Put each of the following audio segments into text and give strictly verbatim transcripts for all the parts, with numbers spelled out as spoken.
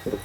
Hmm.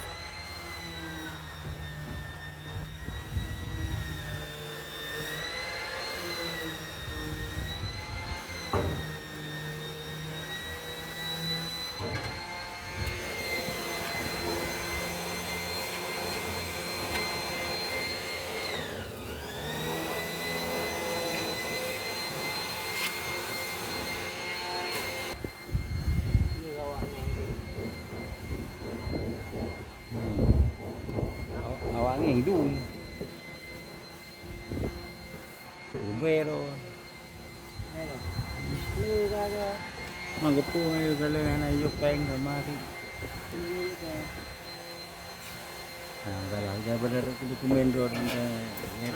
Awak angin hidup ni. Umai tu. Mang geupeu ayo kalau anak yuk peng sama si. Nah, kalau dia benar dokumen tu, eh, ya.